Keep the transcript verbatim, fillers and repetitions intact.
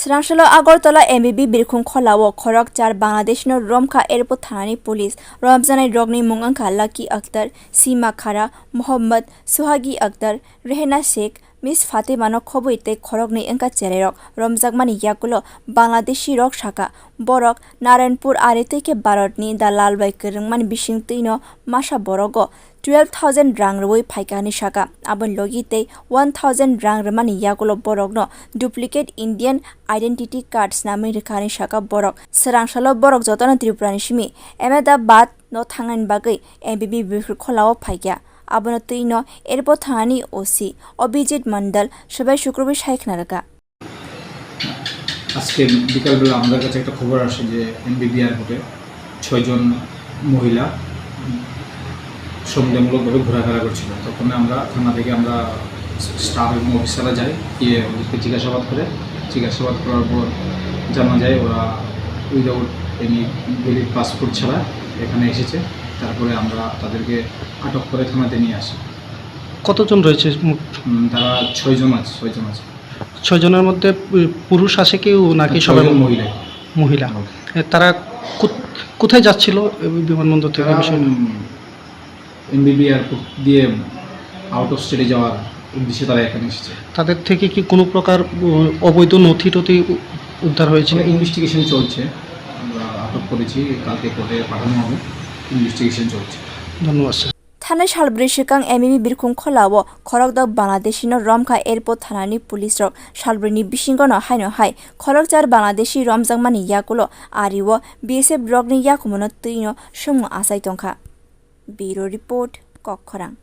Swrangsalao Agartala M B B birkhung kholao khorok char Bangladeshino romkha airport thanani police. Romjaknai rokni mung wngkha Lucky Akhtar, Sima Khara, Mohammad Suhagi Akhtar, Rehena Sheikh, Miss Fatima no khobwi tei khoroknwi wngkha cherairok. Romjakmani yagulo Bangladeshi rok sakha, borok Narayanpur ari tei khe Bharatni dalal bai kwrwngmani bisingtwino masa borogo twelve thousand rang rwui phaikha hinwi sakha. Aboni logi tei one thousand rang rwmani yagulo borokno duplicate Indian identity card snamwi rwkha hinwi sakha borok. Swrangsalao borok jotono Tripurani simi Ahmedabad no thangnani bagwi M B B birkhung kholao phaikha. Abono twino airport thanani O C Abhijit Mandal swbai sukrubwi sai khna rwkha. আজকে বিকালবেলা আমাদের কাছে একটা খবর আসে যে এমবিবি এয়ারপোর্টে ছয়জন মহিলা সন্দেহমূলকভাবে ঘোরাফেরা করছিল। তখন আমরা থানা থেকে আমরা স্টাফ এবং অফিসাররা যাই, গিয়ে ওদেরকে জিজ্ঞাসাবাদ করে, জিজ্ঞাসাবাদ করার পর জানা যায় ওরা উইদাউট এনি ভ্যালিড পাসপোর্ট ছাড়া এখানে এসেছে। তারপরে আমরা তাদেরকে আটক করে থানাতে নিয়ে আসি। কতজন রয়েছে মোট? উম, তারা ছয়জন আছে, ছয়জন আছে। ছয়জনের মধ্যে পু-, পুরুষ আছে কেউ নাকি না, সবাই ছয়জন মহিলা? মহিলা। মহিলা। এ, তারা কোথ-, কোথায় যাচ্ছিল, এ, বিমানবন্দর থেকে? তারা, বিষয় উম, এমবিবি এয়ারপোর্ট দিয়ে আউট অফ স্টেটে যাওয়ার উদ্দেশ্যে তারা এখানে এসেছে। তাদের থেকে কি কোনো প্রকার, উম, অবৈধ নথি টথি উ-, উদ্ধার হয়েছে? কোনো ইনভেস্টিগেশন চলছে, আমরা আটক করেছি, কালকে কোর্টে পাঠানো হবে, ইনভেস্টিগেশন চলছে। ধন্যবাদ, sir. Thanai salbrwi swkang M B B birkhung kholao khorokdok Bangladeshino romkha airport thanani police rok. Salbrwini bisingono haino hai khorokchar Bangladeshi romjakmani yagulo ario B S F rokni yakumono twino swngmung achai tongkha. Bureau Report, Kokkhorang.